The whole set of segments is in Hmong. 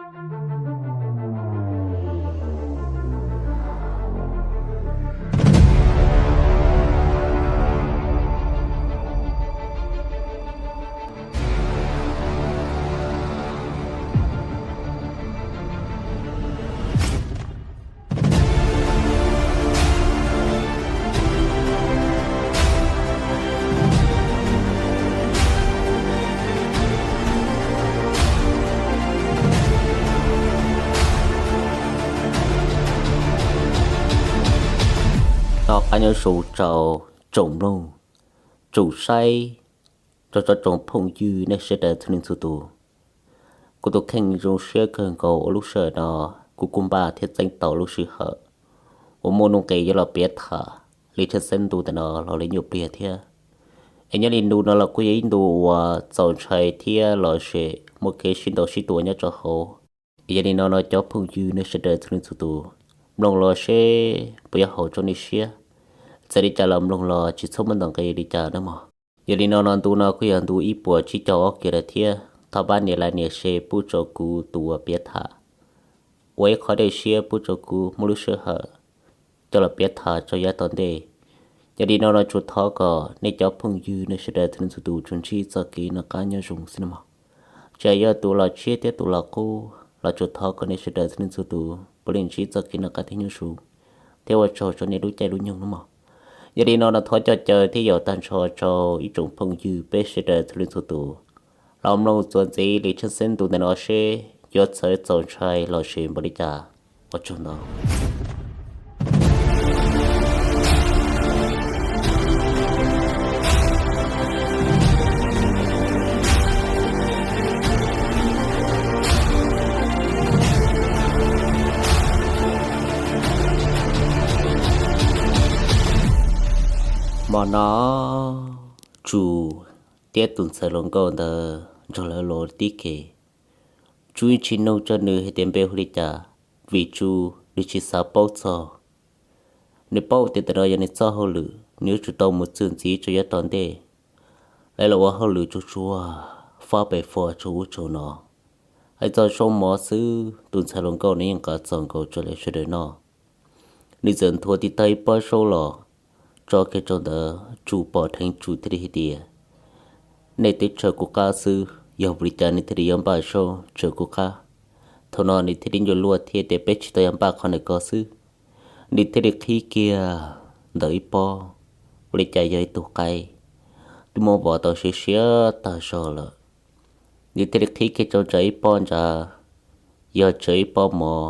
Noj qab nyob zoo rau tsoom mloog, tsoom saib, rau tsoom phooj ywg nej sawv daws txhua leej txhua tus. Kuv tus kheej zoo siab kawg nkaus uas lub sij hawm no kuv kuj npaj thiab txeeb tau lub sij hawm uas muaj nuj nqis yuav los piav tham li tshwj xeeb ntu ntawm no los li nyuaj pliag thiab. Es nyob li ntu no los kuj yog ib ntu uas txaus ntshai thiab los sis muaj kev sib ntaus sib tua nyob rau hauv. Yog li no no cov phooj ywg nej sawv daws txhua leej txhua tus, mloog los seb puas yuav haum rau nej siab. Txawm li cas los mloog los tsis txhob muab ntau nqi li cas nawb mog. Yog li no no ntu no kuj yog ntu ib puas tsib caug ob kiag lawm thiab. Thov pab nias like nias share pub rau kuv tus uas piav tham, ua ib qho dej siab pub rau kuv muaj lub sij hawm coj los piav tham rau yav tom ntej. Yog li no no tsuas thov kom nej cov phooj ywg nej sawv daws txhua leej txhua tus tsuas ntsib txoj kev noj qab nyob zoo xwb nawb mog. Tsis hais yog tus los tshiab thiab tus los qub los tsuas thov kom nej sawv daws txhua leej txhua tus puav leej ntsib txoj kev noj qab thiab nyob zoo, thiab ua tsaug rau nej lub caij lub nyoog nawb mog. Yog li no no thov coj caw thiab yaum tag nrho rau ib tsoom phooj ywg peb sawv daws txhua leej txhua tus los mloog txuas ntxiv li tshwj xeeb ntu ntawm no seb yuav txawv txaus ntshai los sis npaum li cas. Ua tsaug ntau. Hmo no Tsu thiab tus ntxhais hluas nkauj ntawd nrog lawv los tib ke. Tsu yeej tsis nug rau nws hais tias npe hu li cas, vim Tsu nws tsis xav paub txog. Nws paub tias ntawm no yog nws txoj hauj lwm, nws yuav tsum tau mus txuas ntxiv rau yav tom ntej. Lawv los ua hauj lwm tsuag tsuag, fab pem fo tsaus ub tsaus no. Hais txog zaub mov xwb tus ntxhais hluas nkauj nws yeej nqa txog nkaus rau lawv sawv daws noj. Nws txawm nthuav tib tag ib pob zaub los tso kiag rau ntawd, Tsu pom dheev Tsu thiaj li hais tias, nej twb tsawm kuv qab xwb, yog vim li cas nws thiaj li yuav npaj zaub tsawm kuv qab? Thaum no nws thiaj li nyuaj luaj thiab tias peb tsis tau yuav npaj qhov ntawm ko xwb. Nws thiaj li qhib kiag ntawm ib pob, ua li cas yog ib tug qaib twb muab vov tau siav siav tag zog lawm. Nws thiaj li qhib kiag rau ntawm ib pob ntsa, yog tsawm ib pob mov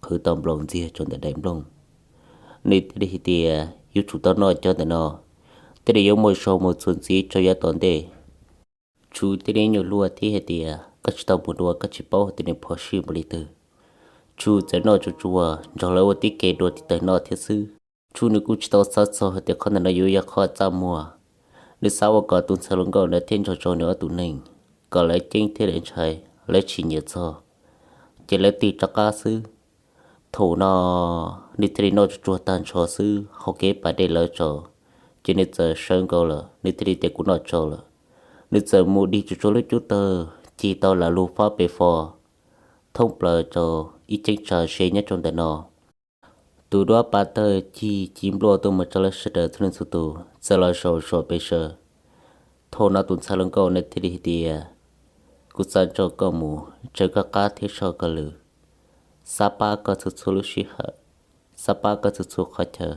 qhwv tau nploos ntxiag rau ntawm daim nplooj. Nws thiaj li hais tias yuav tsum tau noj cov ntawm no, thiaj li yuav muaj zog mus txuas ntxiv rau yav tom ntej. Tsu thiaj li nyuaj luaj thiab hais tias koj tsis tau mus dua koj tsis paub hais tias nws phom sij npaum li twg. Tsu txawm noj tsuag tsuag nrog lawv ua tib ke dua tib tawg noj thiab xwb. Tsu nws kuj tsis tau xav txog hais tias qhov ntawm no yuav yog qhov txaj muag. Nws xav ua kom tus ntxhais hluas nkauj ntawd thiab nrog rau nws ob tug neeg, kom lawv ceeb thiab lawv ntshai, lawv tsis nyiam txog, ces lawv tig rov qab xwb. Thaum no nws thiaj li noj tsuag tsuag tag nrho xwb, hauv kev pas dej lawv tsaus, ces nws txawm sawv nkaus lawm, nws thiaj li tias kuv noj tsaus lawm. Nws txawm mus dig tsuag tsuag lub cub tawg cig tau lam lug fab pem fo thoob plaws rau ib cheeb tsam ze nyob rau ntawm no. Tus duab pa tawg cig ci npluaj tuaj mus rau lawv sawv daws txhua leej txhua tus txawm los zaum zom pes sawv. Thaum no tus ntxhais hluas nkauj nws thiaj li hais tias, kuv xav nrog koj mus tsawm koj qab thiab soj koj lwm, xav pab koj txhua txhua lub sij hawm, xav pab koj txhua txhua qhov chaw.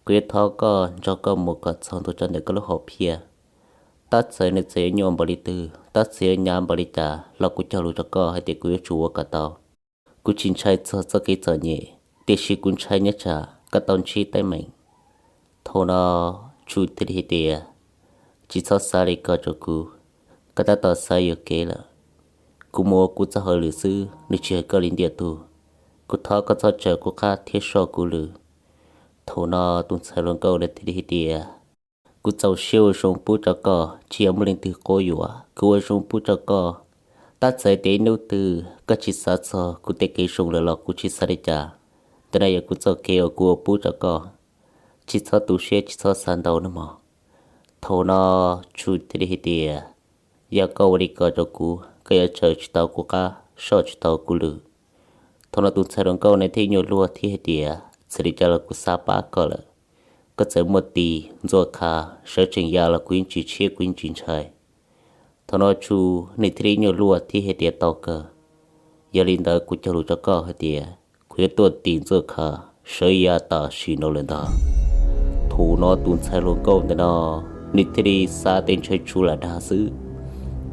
Kuv yuav thov koj nrog koj mus kom txog ntua rau ntawm koj lub hom phiaj. Tab txawm nws txawm yuav nyuaj npaum li twg, tab txawm yuav hnyav npaum li cas los kuv cog lus rau koj hais tias kuv yuav tsum ua kom tau. Kuv tsis ntshai txog txoj kev txom nyem, tiam sis kuv ntshai nyob tsam koj tau ntsib teeb meem. Thaum no Tsu thiaj li hais tias, tsis txhob xav li ko rau kuv, koj tab tom xav yuam kev lawm. Kuv mus ua kuv txoj hauj lwm xwb, nws tsis yog koj li ntiag tug. Kuv thov koj txhob tsawm kuv qab thiab soj kuv lwm. Thaum no tus ntxhais hluas nkauj nws thiaj li hais tias, kuv txaus siab ua zoo pub rau koj, tsis yog muaj leej twg quab yuam, kuv ua zoo pub rau koj. Tab txawm tias ib hnub twg koj tsis xav txog kuv tej kev zoo lawm los kuv tsis xav li cas. Ntawm no yog kuv txoj kev uas kuv ua pub rau koj, tsis txhob tu siab tsis txhob xav ntau nawb mog. Thaum no Tsu thiaj li hais tias, yog koj ua li ko rau kuv, koj yuav tsawm tsis tau kuv qab soj tsis tau kuv lwm. Thaum no tus ntxhais hluas nkauj ne thiaj nyuaj luag thiab hais tias, Txawm li cas los kuv xav pab koj lawm. Koj txawm muaj tis ntxuaj kha, sawv tsees ya los kuv yeej tsis tshiab, kuv yeej tsis ntshai. Thaum no Tsu nws thiaj li nyuaj luaj thiab hais tias, Tau kawg. Yog li ntawd kuv cog lus rau koj hais tias kuv yuav tuaj tis ntxuaj kha, sawv ya tam sim no lawm ntag. Thaum no tus ntxhais hluas nkauj ntawm no nws thiaj li xav tias ntshe Tsu lam dag xwb.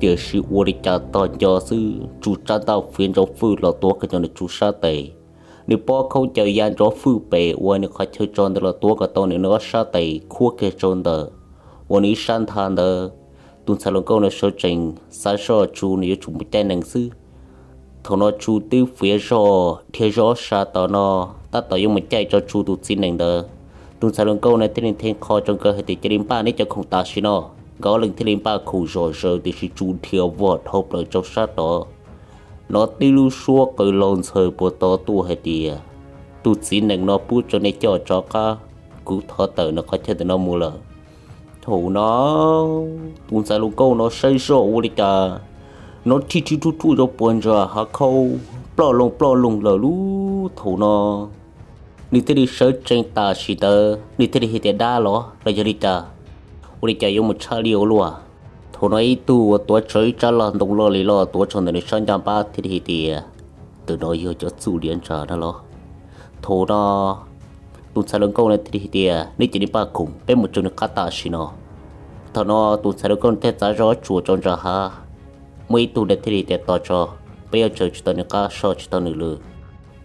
Tiam sis ua li cas tog nco xwb, Tsu tsab ntaj fiav nrov fwj los tuav kiag rau nws Tsu sab tes. Nws pob khaub ncaws ya nrov fwj pem uas nws qhov chaw tso ntawd los tuav kom tau nws nws ob sab tes khuab kiag rau ntawm uas nws ib sab ntha ntawd. Tus ntxhais hluas nkauj no sawv tsees xav soj Tsu nws yuav tsum mus caij nees xwb. Thaum no Tsu twb fiav zog dhia zog ob sab tom no, tab tom yuav mus caij rau Tsu tus txiv nees ntawd. Tus ntxhais hluas nkauj no thiaj li nthe qho rau nkawd hais tias, Cia li npaj neb cov khoom tam sim no. Nkawd ob leeg thiaj li npaj khoom zom zaws, tiam sis Tsu dhia vog dhau plaws rau sab tod. Nov tib lub suab qw laug ntxhaws puag tod tuaj hais tias, Tus txiv nees no pub rau nej coj rov qab, kuv thov tawm nws qhov chaw ntawm no mus lawm. Thaum no tus ntxhais hluas nkauj no saib zoj ua li cas, nov rhij rhij rhuj rhuj rau puag ntsa hav khau, ploj loog ploj loog lawm lub thaum no. Nws thiaj li sawv tsees tam sim ntawd nws thiaj li hais tias, Dab los los yog li cas? Ua li cas yuav mus tshaj li ua luaj? Thaum no ib tug uas tuav tsawv ib rab log ntoo loj li loj tuav rau ntawm nws sab ncaj npab thiaj li hais tias, Tus no yog cov txuj liav ntsa no los? Thaum no tus ntxhais hluas nkauj no thiaj li hais tias, Nej cia li npaj khoom, peb mus raws nws qab tam sim no. Thaum no tus ntxhais hluas nkauj no thiaj txav zog tsuas rau ntsa hav. Muaj ib tug no thiaj li hais tias, Tos tso, peb yuav raws tsis tau nws qab, soj tsis tau nws lwm.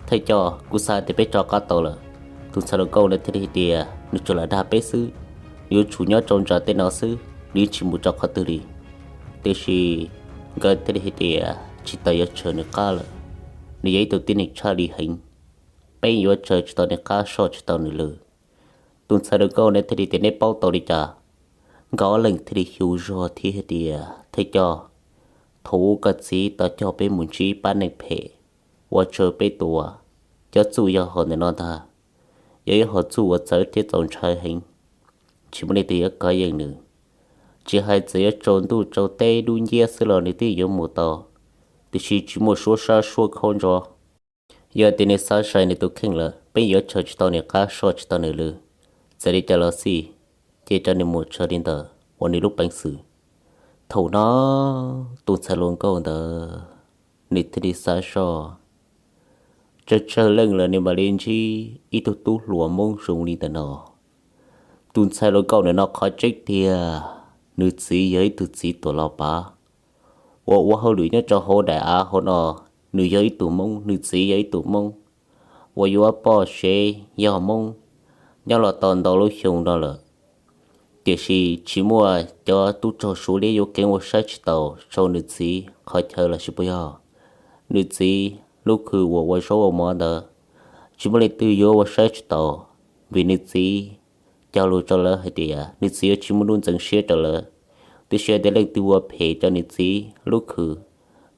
Thawj coj, kuv xav tias peb rov qab tau lawm. Tus ntxhais hluas nkauj no thiaj li hais tias, Nws tsuas lam dag peb xwb, nws yuav tsum nyob rau ntsa tej no xwb, nws yeej tsis mus rau qhov twg li. Tiam sis nkawd thiaj li hais tias, Tsis tas yuav raws nws qab lawm, nws yog ib tug tib neeg tshaj li heev, peb yuav raws tsis tau nws qab, soj tsis tau nws lwm. Tus ntxhais hluas nkauj no thiaj li tias, Nej paub tau li cas? Nkawd ob leeg thiaj li xyu zog thiab hais tias, Thawj coj, thaum ub koj txiv tau coj peb mus ntsib pab neeg phem ua rau peb tua, cov txuj yog hom ntawm no ntag. Yog ib hom txuj uas txawv thiab txaus ntshai heev, tsis muaj leej twg yuav kov yeej nws. Tsis hais txawm yuav tsaus ntuj tsaus teb dub nciab xwb los nws twb yuav mus tau, tiam sis tsis muaj suab sab suab khaub ntsov. Yog tias nws xav sai nws tus kheej lawm, peb yuav raws tsis tau nws qab, soj tsis tau nws lwm. Txawm li cas los xij, ces rau nws mus raws li ntawm uas nws lub peev xwm. Thaum no tus ntxhais hluas nkauj ntawd nws thiaj li xav soj, tsawg tsawg leej lawm nws mam li ntsib ib tug tub hluas Hmoob zoo li ntawm no. Tus ntxhais hluas nkauj ntawm no qhov tseeb tiag, nws txiv yog ib tug txiv tuam los pav uas ua hauj lwm nyob rau hauv daim av hauv no. Nws yog ib tug Hmoob, nws txiv yog ib tug Hmoob uas yuav poj sev yog Hmoob nyob los tau ntau lub xyoo no lawm. Tiam sis tsis muaj cov tub rog Suav liab yuav keev ua saib tsis taus rau nws txiv qhov chaw los sis puas yog? Nws txiv lub khw uas ua zaub ua mov ntawd, tsis muaj leej twg yuav ua saib tsis taus, vim nws txiv cog lus rau lawv hais tias nws txiv yuav tsis muaj lub ntxeev siab rau lawv. Tiam sis tias leej twg ua phem rau nws txiv lub khw,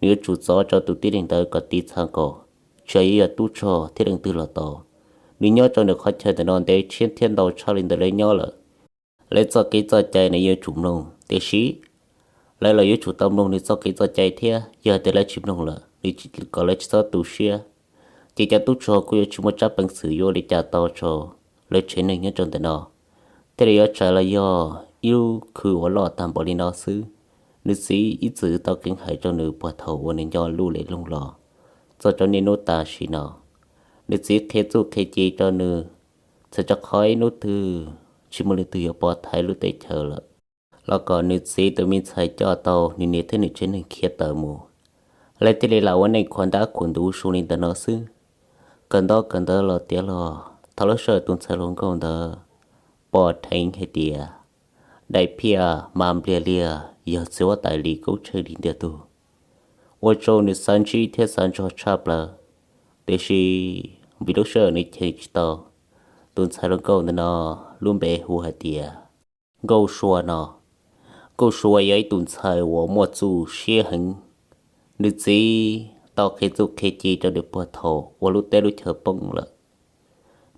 nws yuav tsum txov rau tus tib neeg ntawd kom tiv txha nkaus, tsis hais yuav yog tub rog thiab leej twg los tau. Nws nyob rau nws qhov chaw ntawm no ntev tshiab thiab ntau tshaj li ntawd lawv nyob lawm. Lawv txoj kev txoj cai nws yuav tsum mloog, tiam sis lawv los yuav tsum tau mloog nws txoj kev txoj cai thiab. Yog hais tias lawv tsis mloog lawm, nws kom lawv tsis txhob tu siab, ces cov tub rog kuj yuav tsis muaj tsab peev xwm yuav ua li cas tau rau lawv tsev neeg nyob rau ntawm no. Thiaj li yuav tsum los yog ib lub khw uas loj tag npaum li no xwb. Nws txiv ib txwm tau keev hais rau nws puag thaum uas nws nco lub le loog los txog rau niaj hnub tam sim no. Nws txiv qhia txuj qhia ci rau nws, txhawm rau qhov ib hnub twg tsis muaj leej twg yuav pov thaiv lub teb chaws lawm, los kom nws txiv tus me ntxhais coj tau nws niam thiab nws tsev neeg khiav tawm mus, lawv thiaj li lam ua neej khuam ntab khuam ntuv zoo li ntawm no xwb. Kawm ntaub kawm ntawv los tiav los, thaum lub sij hawm tus ntxhais hluas nkauj ntawd pom dheev hais tias daim phiaj mas npliag liag yog txiv huab tais Lis Koob Tsheej li ntiag tug, ua rau nws xav ntsib thiab xav ntsog tshaj plaws. Tiam sis vim lub sij hawm nws cheem tsis tau tus ntxhais hluas nkauj ntawm no lub npe hu hais tias Nkauj Sua no. Nkauj Sua yog ib tus ntxhais uas muaj txuj siab heev. Nws txiv tau qhia txuj qhia ci rau nws puag thaum uas lub teb lub chaw poob lawm.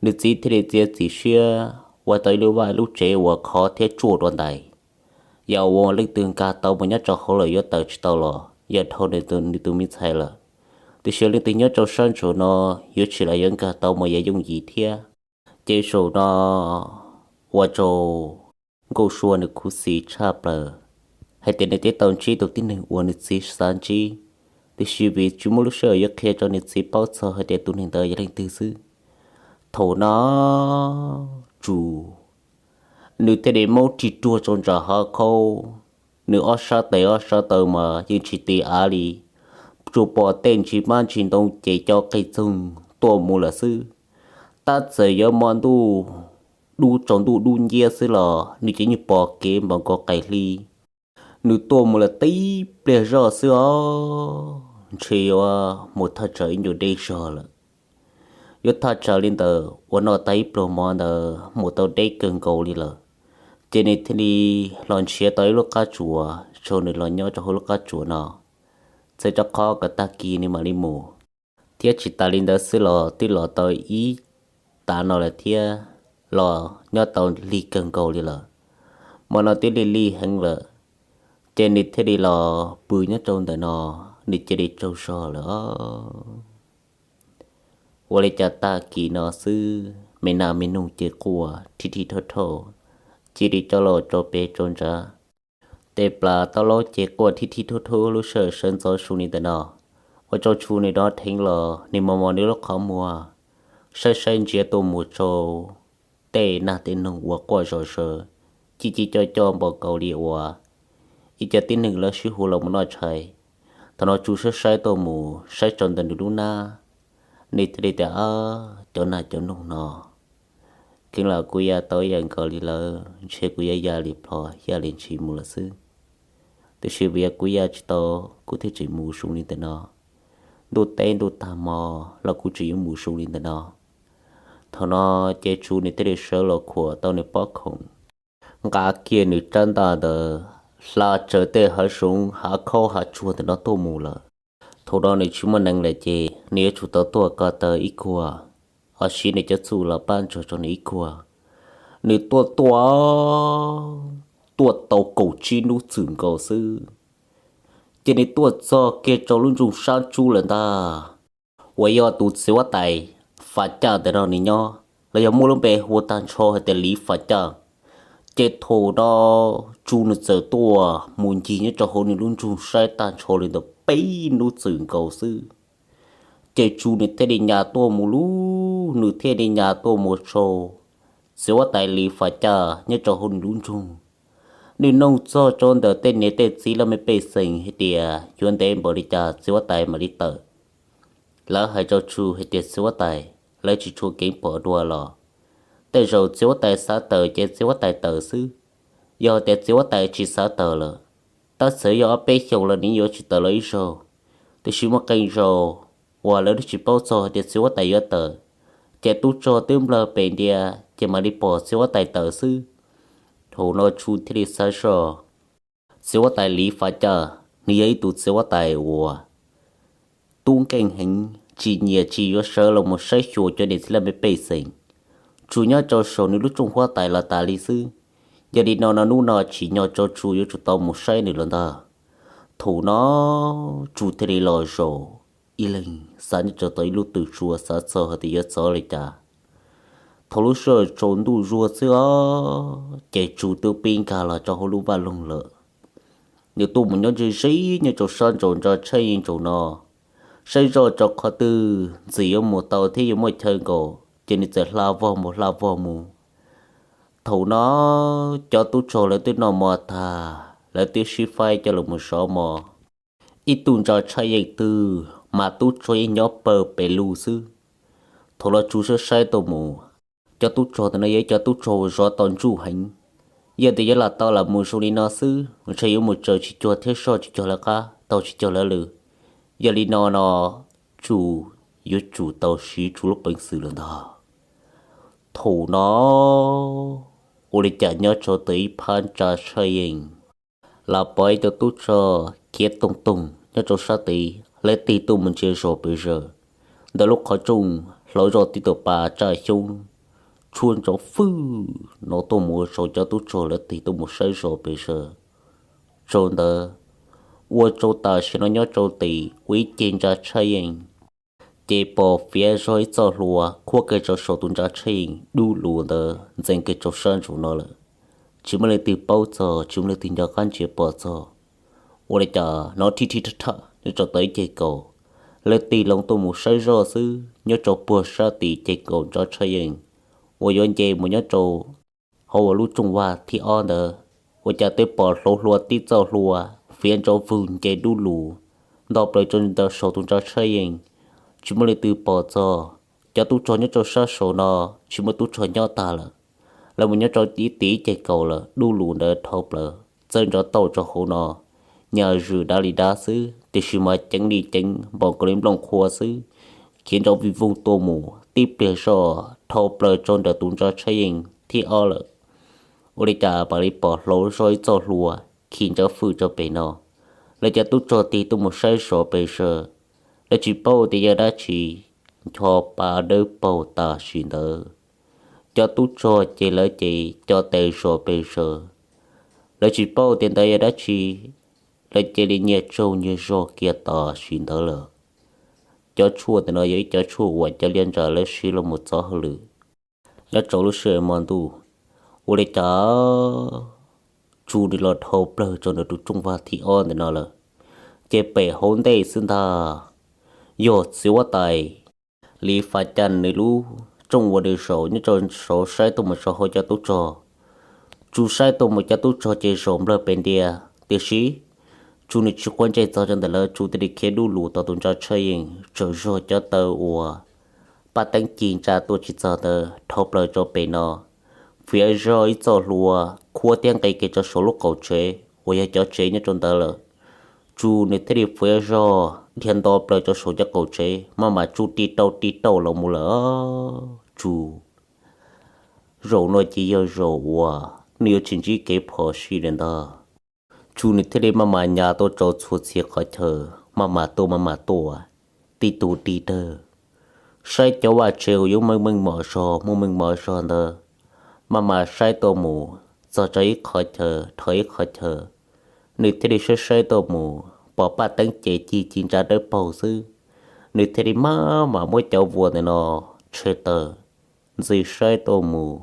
Nws txiv thiaj li txiav txim siab ua tau ib lub vaj lub tsev uas khov thiab tsuaj dua ntais. Yog ua leej twg nkag tau mus nyob rau hauv lawm yuav tawm tsis tau los, yog dhau nws tus me ntxhais lawm, Tiam sis leej twg nyob rau sab nraud no yuav tsis los yuav nkag tau mus yav yooj yim thiab. Ces zaum no ua rau Nkauj Sua nws khuv xim tshaj plaws hais tias nws twb tau ntsib tus tib neeg uas nws txiv xav ntsib, tiam sis vim tsis muaj lub sij hawm yuav qhia rau nws txiv paub txog hais tias tus neeg ntawd yog leej twg xwb. Thaum no Tsu nws thiaj li muab ris ruag rau nram hav khaub, nws ob sab tes ob sab taw mas yeej tsis ti av li, tsuas pom tej ntsis mab ntsis ntoo ces co qig txoog tuaj mus lawm xwb. Tab txawm yuav hmo ntuj dub tsaus ntuj dub nciab xwb los nws ces yeej pom kev npaum nkaus qais hli. Nws tuaj mus lawm tib pliag zoj xwb os, ntshe yuav mus thaj tsam ib nyuag deb zog lawm. Yuav thaj tsam li ntawd uas noj tag ib pluag mov ntawd mus tau deb kawg nkaus li lawm, ces nws thiaj li los nrhiav tau ib lub qab tsuas, tso nws los nyob rau hauv lub qab tsuas no, txhawm rau qhov kom tag kis nws mam li mus. Thiab tsis tas li ntawd xwb los twb los tau ib tav no lawm thiab, los nyob tau lig kawg nkaus li lawm. Hmo no twb lig lig heev lawm, ces nws thiaj li los pw nyob rau ntawm no, nws cia li tsaug zog lawm. Ua li cas tag kis no xwb me nas me noog ces quaj thib thib thauj thauj, cia li rov los rau pem rau nrad. Tej plas taub laub ces quaj thib thib thauj thauj lub sij hawm sawv ntxov su li ntawm no, ua rau Tsu nws rov dheev los nws mos mos nws lub qhov muag, saib saib ntsia tuaj mus rau tej nas tej noog uas quaj zom zaws, ci ci co co npaum nkaus li uas ib co tib neeg lawv sib hu los mus noj tshais. Thaum no Tsu saib saib tuaj mus saib rau ntawm nws lub hnab, nws thiaj li tias, Ab, cov nas cov noog no kheev los kuv ya tau ib yam nkaus li lawv, ntshe kuv yuav ya li plho ya li ntshis mus lawm xwb. Tiam sis vim yog kuv ya tsis tau, kuv thiaj tseem mus zoo li ntawm no. Ntuj teb ntuj tag hmo los kuv tseem yuav mus zoo li ntawm no. Thaum no ces Tsu nws thiaj li sawv los khuam tau nws pob khoom, nqa kiag nws rab ntaj ntawd, hla tsaws tej hav zoov hav khaub hav tsuag ntawm no tuaj mus lawm. Thaum no nws tsis muaj neev lawm ces nws yuav tsum tau tuaj ko taw ib kuag, ho siv nws cov txuj los pab ntsuag rau nws ib kuag. Nws tuaj tuaj, tuaj tau kaum tsib hnub txwm nkaus xwb, ces nws tuaj txog kiag rau lub nroog sab ntsub lawm ntag, uas yog tus txiv huab tais Fas Caj ntawm no nws nyob, los yog muaj lub npe hu tag nrho hais tias Liv Fas Caj. Ces thaum no Tsu nws txawm tuaj mus ncig nyob rau hauv nws lub nroog saib tag nrho li ntawm peb hnub txwm nkaus xwb, ces Tsu nws thiaj li nyas tuaj mus lub, nws thiaj li nyas tuaj mus rau txiv huab tais Liv Fas Caj nyob rau hauv nws lub nroog. Nws noog txog rau ntawm tej niam tej txiv laj mej pej xeem hais tias yuav ntev npaum li cas txiv huab tais mam li tawm. Lawv hais rau Tsu hais tias txiv huab tais lawv tsis tshua keev pom dua los, tej zaum txiv huab tais xav tawm ces txiv huab tais tawm xwb. Yog tias txiv huab tais tsis xav tawm lawm, tab txawm yog ob peb xyoos los nws yuav tsis tawm los ib zaug. Tiam sis muaj qee zaus uas lawv twb tsis paub txog hais tias txiv huab tais yuav tawm, ces tub rog twb nplawg pem ntiag ces mam li pom txiv huab tais tawm xwb. Thaum no Tsu thiaj li xav zog, txiv huab tais Liv Fas Caj nws yog ib tug txiv huab tais uas tub nkeeg heev, tsis nyiam tsis yuav sawv los mus saib xyuas cov niam txiv laj mej pej xeem, tsuas nyob rau saum nws lub rooj huab tais los tas li xwb. Yog li no no hnub no tsim nyog rau Tsu yuav tsum tau mus saib nws los ntag. Thaum no Tsu thiaj li los zaum ib leeg xav nyob rau tau ib lub tw tsua xav txog hais tias yuav txov li cas. Thaum lub sij hawm tsaus ntuj zuag xwb os, ces Tsu twb pib nkag los rau hauv lub vaj loog lawm. Nws tuaj mus nyob ze ze nyob rau sab nraum ntsa tshaj yeej nraum no, saib zoj rau qhov twg ntxim yuav mus tau thiab yuav muaj chaw nkaum, ces nws txawm hla vog mus hla vog mus. Thaum no cov tub rog lawv twb noj mov tag, lawv twb sib faib coj los mus zov mov. Ib tug ntsa tshaj yeej twg mas tub rog yeej nyob pawg pes lug xwb. Thaum no Tsu saib saib tuaj mus, cov tub rog ntawm no yog ib cov tub rog uas zov tau ntsuj heev. Yog tias yuav lam tau lam mus zoo li no xwb ntshe yuav mus tsaws tsis cuag thiab soj tsis cuag lawv qab, taug tsis cuag lawv lw. Yog li no no Tsu yuav tsum tau siv Tsu lub peev xwm lawm ntag. Thaum no ua li cas nyob rau ntawm ib phab ntsa tshaj yeej, lam pom ib co tub rog khiav toog toog nyob rau sab tid, lawv tig tuaj mus ntsia zog pes zaws. Ntawm lub qhov rooj hlauv zoj tib tug pas tsaj xyoob tshuab ntsoov fwj no tuaj mus ua rau cov tub rog lawv tig tuaj mus saib zog pes zaws. Rau ntawd, ua rau tam sim no nyob rau tim ua ib ce ntsa tshaj yeej, ces pom fiav zog ib txoj hlua khuab kiag rau saum tus ntsa tsheb yees dub lug ntawd ntxeev kiag rau sab nraum no lawm. Tsis muaj leej twg paub txog, tsis muaj leej twg nco qab ntsia pom txog. Ua li cas hnov thib thib thaj thaj nyob rau tom ib ceg kaum, lawv tig loo tuaj mus saib zoj xwb, nyob rau puag sab tim ceg kaum ntsa tsheb yees uas yuav nce mus nyob rau hauv uas lub rooj vag thib ob ntawd, ua cas twb pom hlauv hlua tib txoj hlua fiav nrov vwg nce dub lug nto plaws rau ntawm saum tus ntsa tsheb yees. Tsis muaj leej twg pom txog. Cov tub rog nyob rau sab saud no tsis muaj tub rog nyob tag lawm, lawv mus nyob rau ib tim ib ceg kaum lawm, dub lug ntawd dhau plaws txawb nrov tauj rau hauv no, nyaj zwm dav li dav xwb, tiam sis mas ceev li ceev npaum nkaus li nplooj qhuav xwb, khiav nrov vij voog tuaj mus tib pliag zoj dhau plaws rau ntawm tus ntsa tsheb yees thib ob lawm. Ua li cas mam li pom hlauv zoj ib txoj hlua khi ntsawv fwj rau pem no. Lawv cov tub rog tig tuaj mus saib zoj pes sawv, lawv tsis paub tias yog dab tsi, ncho pa dawb paug tam sim ntawd. Cov tub rog ces lawv ces co tes zoj pes sawv, lawv tsis paub tias ntawd yog dab tsi, lawv cia li nyias tsaug nyias zog kiag tam sim ntawd lawm. Cov tshuaj ntawm no yog ib cov tshuaj uas cov liab ntsa lawv siv los mus txov hauj lwm nyob rau lub sij hawm hmo ntuj. Ua li cas Tsu nws los dhau plaws rau ntawm tus rooj vag thib ob ntawm no lawm, ces pem hauv ntej xwb ntag, yog txiv huab tais Lis Fas Caj nws lub rooj uas nws zaum nyob rau saud saib tuaj mus rau hauv cov tub rog. Tsu saib tuaj mus cov tub rog ces zaum nplawg pes ntia, tiam sis Tsu nws tsis quav ntsej txog rau ntawm lawv, Tsu thiaj li khiav dub lug tom tus ntsa tsheb yees, tsaug zog cov taw uas paj teeb ci ntsa tuaj tsis txog ntawd dhau plaws rau pem no, fiav zog ib txoj hlua khuab thiab nqis kiag rau saum lub qaum tsev uas yog cov tsev nyob rau ntawd lawm. Tsu nws thiaj li fiav zog dhia nto plaws rau saum cov qaum tsev, maj mam tsuj ti rauj ti rauj los mus lawm. Tsu, zaum no ces yog zaum uas nws yuav tsis ntsib kev phom sij li ntag. Tsu nws thiaj li maj mam nyas tuaj rau txhua txhia qhov chaw, maj mam tuaj maj mam tuaj, tib tug dig dawg, saib cov vaj tsev uas yuav meej meej mom zog muaj meej mom zog ntawd, maj mam saib tuaj mus txog rau ib qhov chaw dhau ib qhov chaw. Nws thiaj li saib saib tuaj mus pom paj teeb ces ci ci ntsa dawb paug xwb, nws thiaj li maj mam muab cov vuas ntawm no tshem tawm, ntxi saib tuaj mus,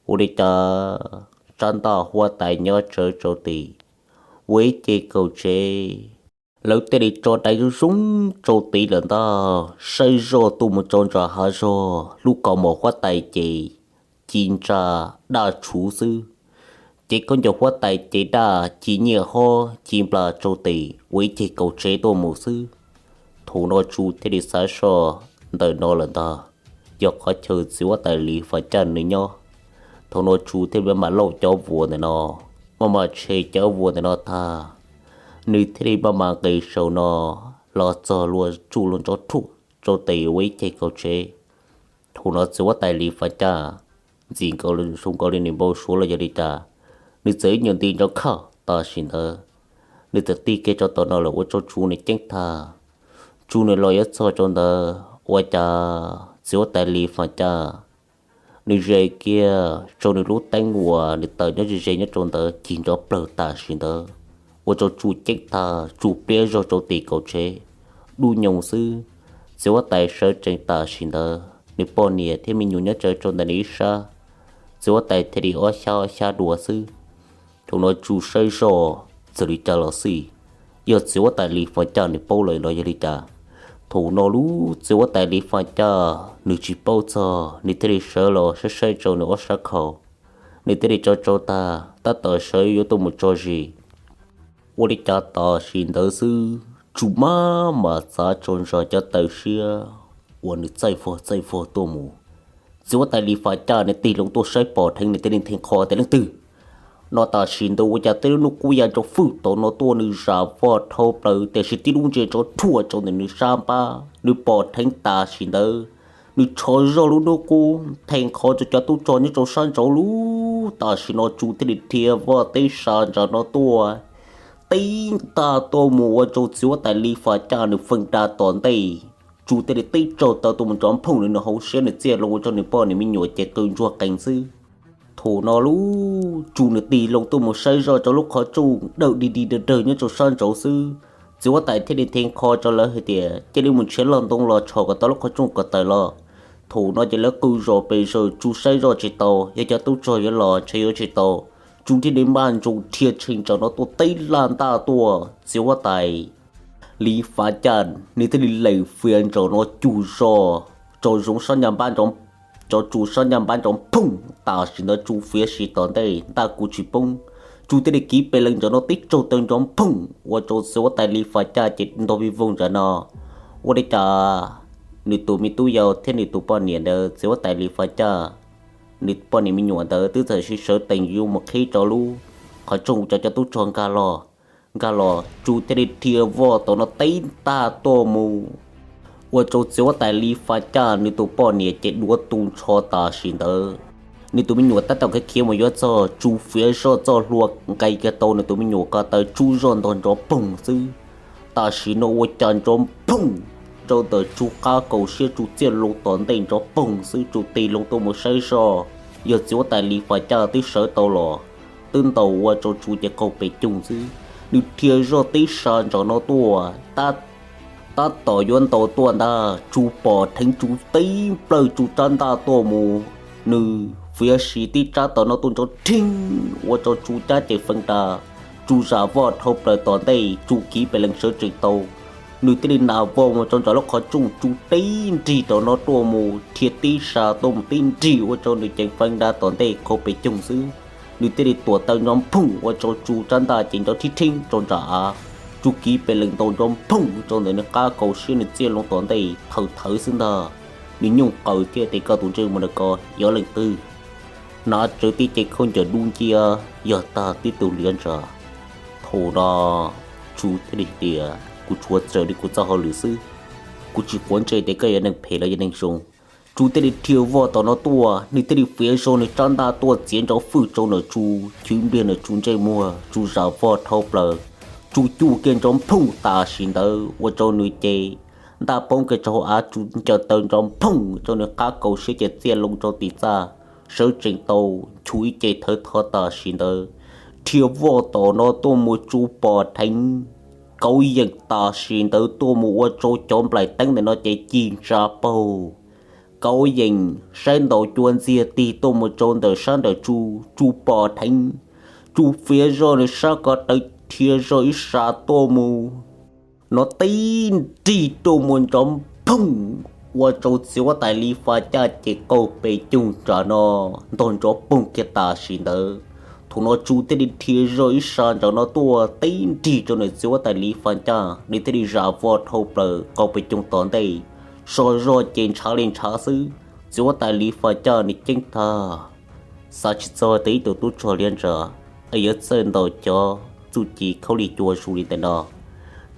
ua li cas tsab ntaj huab tais nyob tsawv rau tim ua ib ce kaum tsev. Lawv thiaj li tso daiv zoo zoo rau tid lawm ntag, saib zoj tuaj mus rau ntsa hav zog, lub kaus mom huab tais ces ci ntsa daj tshuv xwb, ces khaub ncaws huab tais ces daj ci nyiaj hob ci nplas rau tim ua ib ce kaum tsev tuaj mus xwb. Thaum no Tsu thiaj li xav soj ntawm no lawm ntag, yog qhov chaw txiv huab tais Lis Fas Caj nws nyob. Thaum no Tsu thiaj li maj mam lauj cov vuas ntawm no, maj mam tshem cov vuas ntawm no tag, nws thiaj li maj mam nqis saum no los txog luag tsuj luag ntsoov rhuaj rau tim ua ib ce kaum tsev. Thaum no txiv huab tais Lis Fas Caj ntxim nkaus zoo nkaus li nws npau suav los yog li cas, nws txawm ib nyuag nti ntsoov khaj tam sim ntawd, nws txawm tig kiag rau tom no lawm ua rau Tsu nws ceeb tag. Tsu nws los yuav txog rau ntawd ua cas txiv huab tais Lis Fas Caj nws ze kiag rau nws lub teeb uas nws taws nyob ze ze nyob rau ntawd cig nrov plawg tam sim ntawd, ua rau Tsu ceeb tag, Tsu pliab zog rau tim kaum tsev, dub nyoos xwb. Txiv huab tais sawv tsees tam sim ntawd, nws poj niam thiab me nyuam nyob tsawv rau ntawm nws ib sab. Txiv huab tais thiaj li ob xyab ob xyab dua xwb. Thaum no Tsu saib zoj txawm li cas los xij, yog txiv huab tais Lis Fas Caj nws paub lawm los yog li cas. Thaum no lub txiv huab tais Lis Fas Caj nws tsis paub txog, nws thiaj li sawv los saib saib rau nws ob sab khau, nws thiaj li tso tsau tag tab tom sawv yuav tuaj mus tso zis. Ua li cas tam sim ntawd xwb Tsu maj mam txav tso ntsoov cov taw siab uas nws txaij vog txaij vog tuaj mus. Txiv huab tais Lis Fas Caj nws tig loo tuaj saib pom dheev nws thiaj li nthe qho tias leej twg no. Tam sim ntawd ua cas tej lub hnub qub ya ntsoov fwj tom no tuaj, nws zam vog dhau plaws tiam sis tib lub ntsia ntsoov rhuaj rau ntawm nws sab npab, nws pom dheev tam sim ntawd. Nws rho zog lub hnub qub nthe qho rau cov tub rog nyob rau sab nraud lub. Tam sim no Tsu thiaj li dhia vog teb sa ntsa no tuaj, tib ntaj tuaj mus ua rau txiv huab tais Lis Fas Caj nws feej da tom ntej. Tsu thiaj li tib tsaug taw tuaj mus nrov nphooj nws hauv siab, nws txiaj loo ua rau nws poj niam me nyuam ces qw ntsuag qees xwb. Thaum no lub Tsu nws tig loo tuaj mus saib zoj rau lub qhov rooj dawm dig dig dawg dawg nyob rau sab nraud xwb, Txiv huab tais thiaj li nthe nkho rau lawv hais tias cia li mus nrhiav loj ntoo los tshom kom tau lub qhov rooj ko taw los. Thaum no ces lawv qw zom pes zaws, Tsu saib zoj tsis tau, yog cov tub rog yuav los ntshe yuav tsis tau. Tsu thiaj li npaj nroos dhia tshee ntawm no tuaj teb laj ntaj tuaj. Txiv huab tais Li Fas Caj nws thiaj li lees fias ntawm no cug zog rau zoov sab ncaj npab nrov, rau Tsu sab ncaj npab nrov phooj. Tam sim ntawd Tsu fiav sis tom ntej ntaj kuv tsis poob, Tsu thiaj li kiv pes lees ntawm no tib raug taw nrov phooj ua rau txiv huab tais Li Fas Caj ces ntog vij voog ntawm no. Ua li cas nws tus me tub yau thiab nws tus poj niam ntawd, txiv huab tais Li Fas Caj nws poj niam me nyuam ntawd twb txawm sib sawv tees yuav mus qhib rau lub qhov rooj cov cov tub rog nkag los, nkag los Tsu thiaj li dhia voj tom no teb ntaj tuaj mus ua rau txiv huab tais Li Fas Caj nws tus poj niam ces duav tu nrho tam sim ntawd. Nws tus me nyuam tab tom khiav khiav mus yuav txog, Tsu fiav zoj txoj hlua nqes kiag tau nws tus me nyuam ko taw, Tsu zoj ntog nrov phooj xwb. Tam sim no ua cas nrov phooj rau ntawm Tsu qab kaus siab, Tsu txiaj loo tom ntej nrov phooj xwb, Tsu tig loo tuaj mus saib zoj, yog txiv huab tais Li Fas Caj twb sawv tau los, twb ntaus ua rau Tsu ces qaug pes coog xwb. Nws dhia zoj tib sa ntawm no tuaj, tab tom yuav ntaus tuaj ntag, Tsu pom dheev Tsu tib nplawg Tsu rab ntaj tuaj mus. Nws fiav sis tib rab tom no tuaj nrov rheej ua rau Tsu cab ces feeb da. Tsu zam voj dhau plaws tom ntej, Tsu kiv pes lees sawv tsees tau. Nws thiaj li nas vau mus rau ntawm lub qhov rooj, Tsu tib nrig rau no tuaj mus, dhia tib sa tuaj mus tib nrig ua rau nws ceev feeb da tom ntej qaug pes coog xwb. Nws thiaj li tuam taw nrov phooj ua rau Tsu rab ntaj ces nrov rhib rheeb rau nram av. Tsu kiv pes lees ntaus nrov phooj rau ntawm nws qab kaus siab, nws txiaj loo tom ntej thawv thawv xwb ntag. Nws nyooj qaws thiab tias, Koj tus ntsej muag na, koj yog leej twg? Hnav tsawv tib ce khaub ncaws dub nciab, yog tag tib tug liav ntsa. Thaum no Tsu thiaj li tias, Kuv tshuav txawm li kuv txoj hauj lwm xwb, kuv tsis quav ntsej tias koj yog neeg phem los yog neeg zoo. Tsu thiaj li dhia voj tom no tuaj, nws thiaj li fiav zog nws rab ntaj tuaj txiav nrov fwj rau ntawm Tsu, chwv npliag ntawm Tsu ntsej muag, Tsu zam voj dhau plaws. Tsu cuj kiag nrov phooj tam sim ntawd ua rau nws ces ntaj poob kiag rau hauv av, Tsu ncaws taw nrov phooj rau nws qab kaus siab ces txiaj loo rau tim txaj, sawv tsees tau, nchuav ib ce thawv tho tam sim ntawd. Dhia voj tom no tuaj mus Tsu pom dheev Kauv Yees tam sim ntawd tuaj mus ua rau cov nplaim teeb ntawm no ces ci ntsa paug. Kauv Yees saib ntaus cua ntxiag tig tuaj mus rau ntawm sab nraum Tsu, Tsu pom dheev, Tsu fiav zoj nws sab ko taw dhia zog ib sa tuaj mus, no tib nrig tuaj mus nrov phooj ua rau txiv huab tais Li Fas Caj ces qaug pes coog nram no, ntog nrov poog kiag tam sim ntawd. Thaum no Tsu thiaj li dhia zog ib sa nram no tuaj tib nrig rau ntawm txiv huab tais Li Fas Caj, nws thiaj li zam voj dhau plaws qaug pes coog tom ntej, so zog ces ntshav li ntshav xwb. Txiv huab tais Li Fas Caj nws ceeb tag, xav tsis txog tias ib tug tub rog liav ntsas es yuav txawj ntaus cov txuj ci khaub lig cua zoo li ntawm no.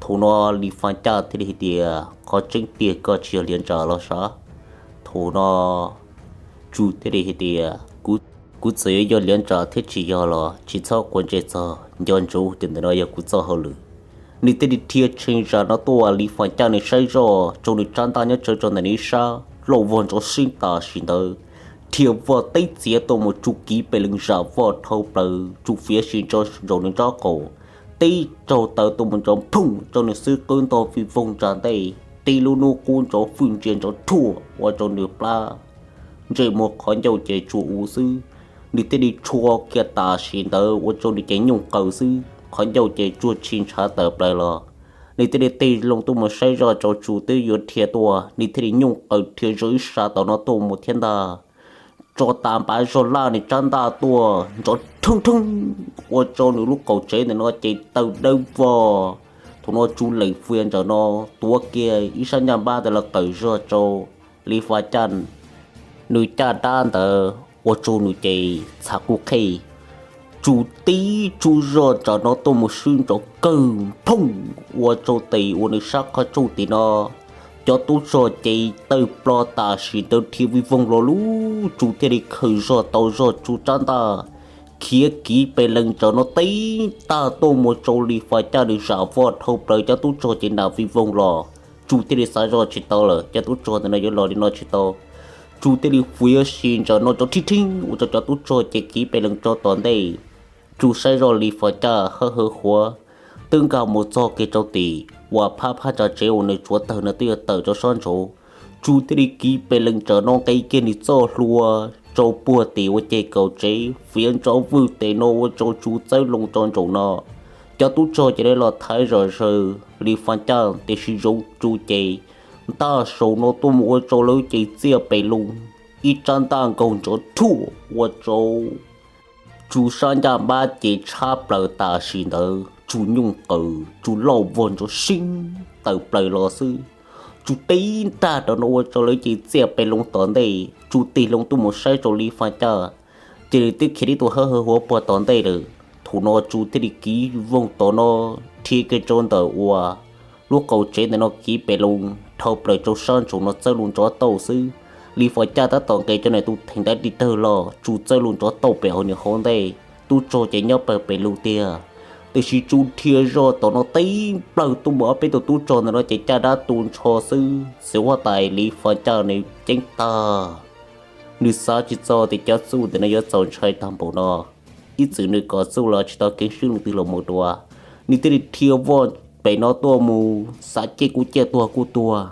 Thaum no Li Fas Caj thiaj li hais tias, Qhov tseeb tiag koj tsis yog liav ntsas los sav? Thaum no Tsu thiaj li hais tias, Kuv txawm yuav yog liav ntsas thiab tsis yog los tsis txhob quav ntsej txog, nco ntsoov tias ntawm no yog kuv txoj hauj lwm. Nws thiaj li dhia tshee zam no tuaj, Li Fas Caj nws saib zoj rau nws rab ntaj nyob tsawv rau ntawm nws ib sab, lauj vog nrov sib tam sim ntawd, dhia voj teb txiav tuaj mus Tsu kiv pes lees zam voj dhau plaws, Tsu fiav sis ntso zaum nws nrob qaum, tib raug taw tuaj mus nrov phooj rau nws xwb qwb ntog vij voog nram ntej, tib lub hnub qub nrov fwj ntsia nrov rhuaj ua rau nws plab ntsej muag qhov ncauj ces tsuag u xwb. Nws thiaj li tshua kiag tam sim ntawd ua rau nws cev nyooj qaws xwb, qhov ncauj ces tsuag tshi ntshav tawm plaws los. Nws thiaj li tig loo tuaj mus saib zoj rau Tsu twb yuav dhia tuaj, nws thiaj li nyooj qaws dhia zog ib sa tom no tuaj mus thiab ntag. Tso tas npav zog laj nws rab ntaj tuaj nrov rheej rheej ua rau nws lub qaum tsev ntawm no ces taw dawb vog. Thaum no Tsu lees fias nram no tuav kiag ib sab ncaj npab ntawd los qawm zog rau Li Fas Caj nws caj dab ntawd ua rau nws ces txhav qub qhej. Tsu tib tsuj zog nram no tuaj mus swb nrov kawg phooj ua rau tes uas nws sab qhov rooj tim no cov tub rog ces tawg plo tam sim ntawd dhia vij voog los lub. Tsu thiaj li khaws zog tau zog Tsu rab ntaj khiav kiv pes lees nram no tib tag tuaj mus rau Li Fas Caj nws zam voj dhau plaws cov tub rog ces nam vij voog los. Tsu thiaj li xav zoj tsis tau lawm, cov tub rog ntawm no yuav los li no tsis tau. Tsu thiaj li fiav sis nram no rov rhib rhib ua rau cov tub rog ces kiv pes lees rau tom ntej. Tsu saib zoj Li Fas Caj hawb hawv huav, twb nkag mus txog kiag rau tim uas phab phab ntsa tsev uas nws tsuav tawg no twb yuav tawm rau sab nraud. Tsu thiaj li kiv pes lees tsawm no nqis kiag nws txoj hlua rau puag tim ua ceg kaum tsev, fiav ntsov vwj tes no ua rau Tsu txawb loo rau nraum no. Cov tub rog ces li los thaiv zom zaws li faj caj, tiam sis zoo Tsu ces ntaj saum no tuaj mus ua rau lawv ces txiaj pes loo, ib rab ntaj nkaug nrov rhuaj ua rau Tsu sab ncaj npab ces tshab plaws tam sim ntawd Tsu nyooj qaws, Tsu lauj vog nrov sib tawm plaws los xwb. Tsu tib ntaj rau no ua rau lawv ces txiaj pes loo tom ntej, Tsu tig loo tuaj mus saib rau li faj caj, ces nws twb khiav tib tug hawb hawv huav puag tom ntej lawm. Thaum no Tsu thiaj li kiv voog tom no, rhia kiag rau ntawm uas lub qaum tsev ntawm no kiv pes loo dhau plaws rau sab nraum no txawb lub nrov tauj xwb. Li faj caj tab tom nqes cov nws tus theem ntawd tig tawg los, Tsu txawb lub nrov tauj pem hauv nws hauv ntej, tub rog ces nyob pawg pes lug tiag. Tiam sis Tsu rhia zog tom no tib nplawg tuaj mus ob peb tug tub rog ntawm no ces caj dab tu nrho xwb. Txiv huab tais li faj caj nws ceeb tag, nws xav tsis txog tias cov txuj ntawm no yuav txaus ntshai tag npaum no. Ib txwm nws kom txuj los tsis tau keev swb leej twg los mus dua, nws thiaj li rhia voj pem no tuaj mus xav ciaj kuj ciaj tuag kuj tuag.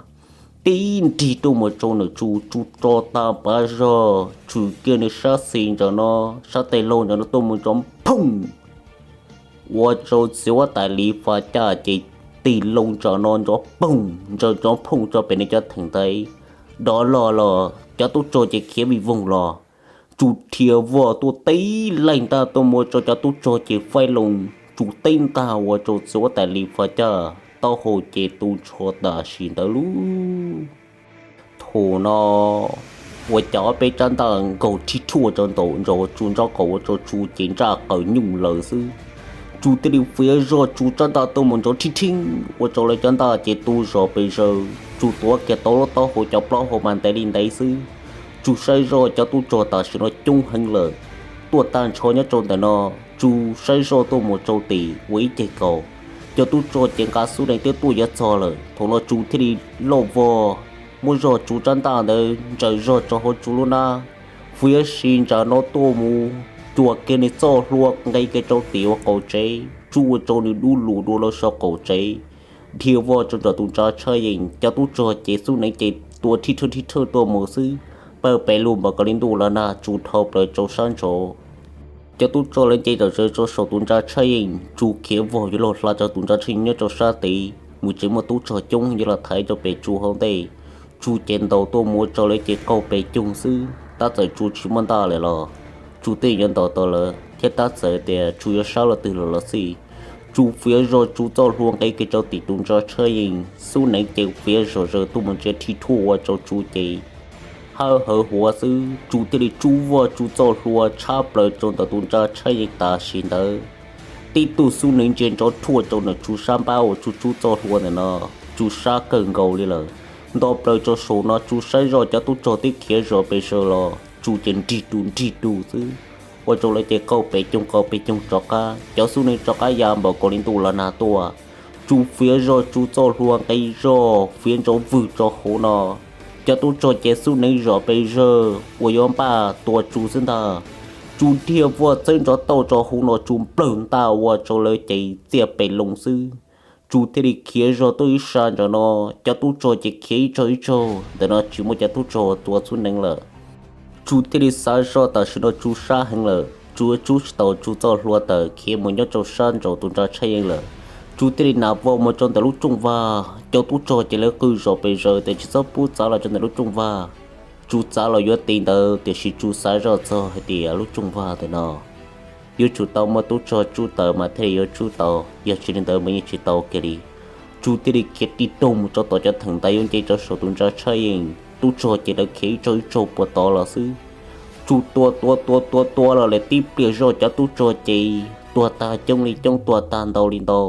Tib nrig tuaj mus rau ntawm Tsu, Tsu tso tag npav zog tshwm kiag nws sab xis ntawm no, sab tes laug ntawm no tuaj mus nrov phooj, ua rau txiv huab tais li faj caj ces tig loo ntawm no nrov phooj, nrov phooj rau pem nws cov theem ntawd. Dov log los cov tub rog ces khiav vij voog los. Tsu rhia voj tuaj tib leeg ntaj tuaj mus ua rau cov tub rog ces faib loo, Tsu tib ntaj ua rau txiv huab tais li faj caj taub hau ces tu nrho tam sim ntawd lub. Thaum no uas cas ob peb rab ntaj nkaug rhib rhuaj rau ntawm nraum Tsu nraub qaum ua rau Tsu ces ntsaj qaws nyooj lawm xwb. Tsu thiaj li fiav zog Tsu rab ntaj tuaj mus nrov rhib rhib ua rau lawv cov ntaj ces tu zog pes zaws. Tsu tuav kiag tau lub taub hau cov plaub hau mas ntev li ntev xwb. Tsu saib zoj cov tub rog tam sim no coob heev lawm, tuaj tag nrho nyob rau ntawm no. Tsu saib zoj tuaj mus rau tim ua ib ceg kaum, cov tub rog ces nqa xub nees twb tuaj yuav txog lawm. Thaum no Tsu thiaj li lauj vog muab zog Tsu rab ntaj ntawd ntsaws zog rau hauv Tsu lub nab, fiav si ntawm no tuaj mus cuam kiag nws txoj hlua nqis kiag rau tim ua qaum tsev, Tsu ua rau nws dub lug dua lawm saum qaum tsev. Dhia voj rau ntawm tus ntsa tshaj yeej, cov tub rog ces xub nees ces tua rhib rhawj rhib rhawj tuaj mus xwb, pawg pes lug npaum kom li ntuj los nag Tsu dhau plaws rau sab nraud. Cov tub rog lawv nce zom zaws rau saum tus ntsa tshaj yeej, Tsu khiav vog yuav luag hla rau tus ntsa tshaj yeej nyob rau sab tid, mus tsev muaj tub rog coob yuav los thaiv rau pem Tsu hauv ntej. Tsu ces ntaus tuaj mus ua rau lawv ces qaug pes coog xwb. Tab txawm Tsu tsis muaj ntaj lawm los Tsu twb yuav ntaus tau lawv, thiab tab txawm tias Tsu yuav sab los twg los los xij, Tsu fiav zog Tsu txoj hlua nqis kiag rau tim tus ntsa tshaj yeej, xub nees ces fiav zom zaws tuaj mus ntsia rhib rhuaj ua rau Tsu ces hawb hawv huav xwb. Tsu thiaj li tsub voj Tsu txoj hlua tshab plaws rau ntawm tus ntsa tshaj yeej tam sim ntawd. Tib tug xub nees ntsia nrov rhuaj rau ntawm Tsu sab npab uas Tsu tsub txoj hlua ntawm no, Tsu sab kawg nkaus li lawm, nto plaws rau saum no. Tsu saib zoj cov tub rog twb khiav zom pes zaws los, Tsu ces nrig ru nrig ru xwb, ua rau lawv ces qaug pes coog qaug pes coog rov qab, cov xub nees rov qab ya npaum kom li ntuj los nag tuaj. Tsu fiav zog Tsu txoj hlua nqis zog fiav ntsov vwg rau hauv no, cov tub rog ces xub nees zom pes zaws uas yuav npaj tua Tsu xwb ntag. Tsu dhia voj txawb ntsov tauj rau hauv no, Tsu nplawg ntaj ua rau lawv ces txiaj pes loo xwb. Tsu thiaj li khiav zog tuaj ib sab ntawm no, cov tub rog ces khiav ib tsaug ib tsaug, ntawm no tsis muaj cov tub rog tua xub nees lawm. Tsu thiaj li xav zoj tam sim no Tsu sab heev lawm, Tsu yuav tsub tsis tau Tsu txoj hlua tawm khiav mus nyob rau sab nraum tus ntsa tshaj yeej lawm. Tsu thiaj li nam vau mus rau ntawm lub rooj vag, cov tub rog ces lawv qw zom pes zaws tias tsis txhob pub txav los rau ntawm lub rooj vag. Tsu txav los yuav ti ntawd, tiam sis Tsu xav zoj txog hais tias lub rooj vag ntawm no yuav tsum tau muaj tub rog tsub tawm mas thiaj li yuav tsub tau, yog tsis li ntawd mas yeej tsis tau kiag li. Tsu thiaj li khiav tig toog mus rau tom cov theem ntawd yuav nce rau saum tus ntsa tshaj yeej, tub rog ces lawv khiav ib tsaug ib tsaug puag tod los xwb. Tsu tua tua tua tua tua los lawm tib pliag zoj cov tub rog ces tuag tag coob li coob tuag tag ntau li ntau,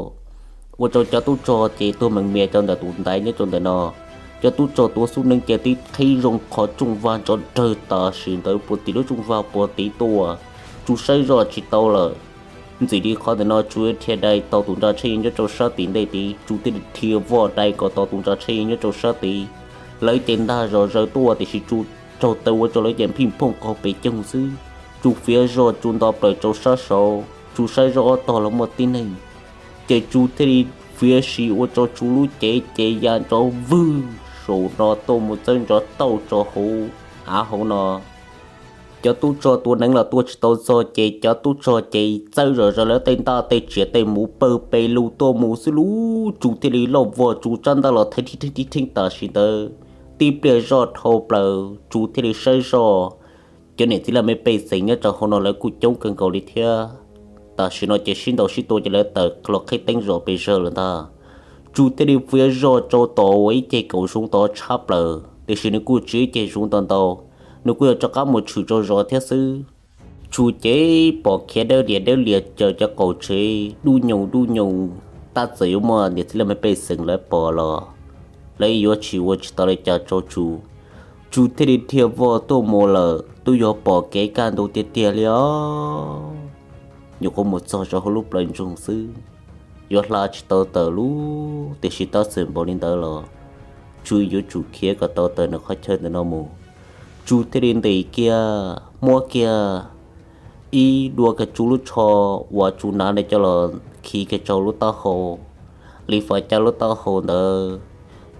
ua rau cov tub rog ces tuag mees mias rau ntawm tus ntaiv nyob rau ntawm no. Cov tub rog tua xub nees ces tib qhib zoo qhov rooj vag ntsov rawg tam sim ntawd puag tim lub rooj vag puag tid tuaj. Tsu saib zoj tsis tau lawm, ntxim li qhov ntawm no Tsu yuav dhia dai tau tus ntsa tshaj yeej nyob rau sab tim ntej tid, Tsu thiaj li dhia voj dai kom tau tus ntsa tshaj yeej nyob rau sab tid. Lawv ces ntag zom zaws tuaj tiam sis Tsu raug taw ua rau lawv ces phij phooj qaug pes coog xwb. Tsu fiav zog Tsu nto plaws rau sab saud, Tsu saib zoj ob tog los muaj tib neeg, Ces Tsu thiaj li fiav sim ua rau Tsu lub cev ces ya nrov vwg saum no tuaj mus txawb nrov tauj rau hauv av hauv no. Cov tub rog tua neev los tua tsis tau txog ces cov tub rog ces txawb zom zaws lawv tej ntaj tej tsiaj tej muv pawg pes lug tuaj mus xwb lauj. Tsu thiaj li lauj vog Tsu rab ntaj los theej theej theej tam sim ntawd, tib pliag zoj dhau plaws Tsu thiaj li saib zoj cov niam txiv laj mej pej xeem nyob rau hauv no lawv kuj coob kawg nkaus li thiab. Tam sim no ces sib ntaus sib tua ces lawv tawm los qhib teeb zom pes zawg lawm ntag. Tsu thiaj li fiav zog rau tom uas ib ceg kaum zoov tod tshab plaws tiam sis nws kuj tsis ib ceg zoov ntau ntau, nws kuj yog rov qab mus tshwm rau zos thiab xwb. Tsu ces pom khiav dawb lias dawb lias caws cov qaum tsev dub nyoos dub nyoos, tab txawm yuav muaj niam txiv laj mej pej xeem lawv pom los lawv yuav tsis ua tsis tau li cas rau Tsu. Tsu thiaj li dhia vog tuaj mus lawm, twb yog pom kev kaj ntug tiag tiag li os. Nyuam qhuav mus txog rau hauv lub plawv ntsoog xwb, yuav hla tsis tau tawm lub tiam sis tab txawm npaum li ntawd los Tsu yuav tsum khiav kom tau tawm nws qhov chaw ntawm no mus. Tsu thiaj li ntim kiag muab kiag ib dua kiag Tsu lub tsho uas Tsu hnav ntawd coj los khi kiag rau lub taub hau, Li Fas Caj lub taub hau ntawd.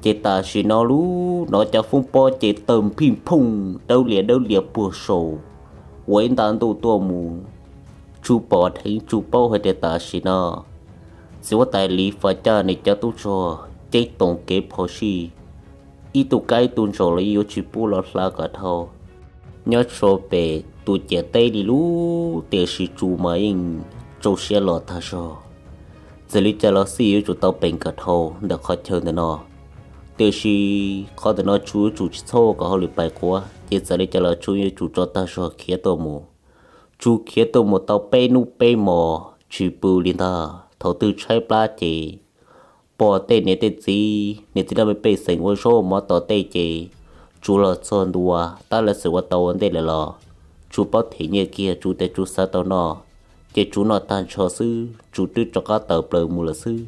Ces tam sim no lub no cov foob pob ces tawg phij phooj dawb lias dawb lias puag saum uas ib nta ntuj tuaj mus. Tsu pom dheev Tsu paub hais tias tam sim no txiv huab tais Li Fas Caj nws cov tub rog ceeb toom kev phom sij, ib tug kab ib tug ntsaum los yeej yuav tsis pub los hla kom dhau. Nyob rau pem tus ciam teb li lub tiam sis Tsu mas yeej rau siab los tag zog. Txawm li cas los xij yuav tsum tau peem kom dhau ntawm qhov chaw ntawm no. Tiam sis qhov ntawm no Tsu yuav tsum tsis txhob ua kom hauj lwm pais quav ces txawm li cas los Tsu yuav tsum tso tag zog khiav tuaj mus. Tsu khiav tuaj mus tau peb hnub peb hmos tsis pw li ntag, thaum twg tshaib plab ces pom tej niam tej txiv, niam txiv laj mej pej xeem ua zaub mov tom tej ces Tsu los txog ntua, tab lawv txawm ua tau ua ntej lawm los Tsu paub them nyiaj kiag, Tsu tias Tsu xav tau noj ces Tsu noj tag nrho xwb, Tsu twb rov qab tawm plaws mus lawm xwb.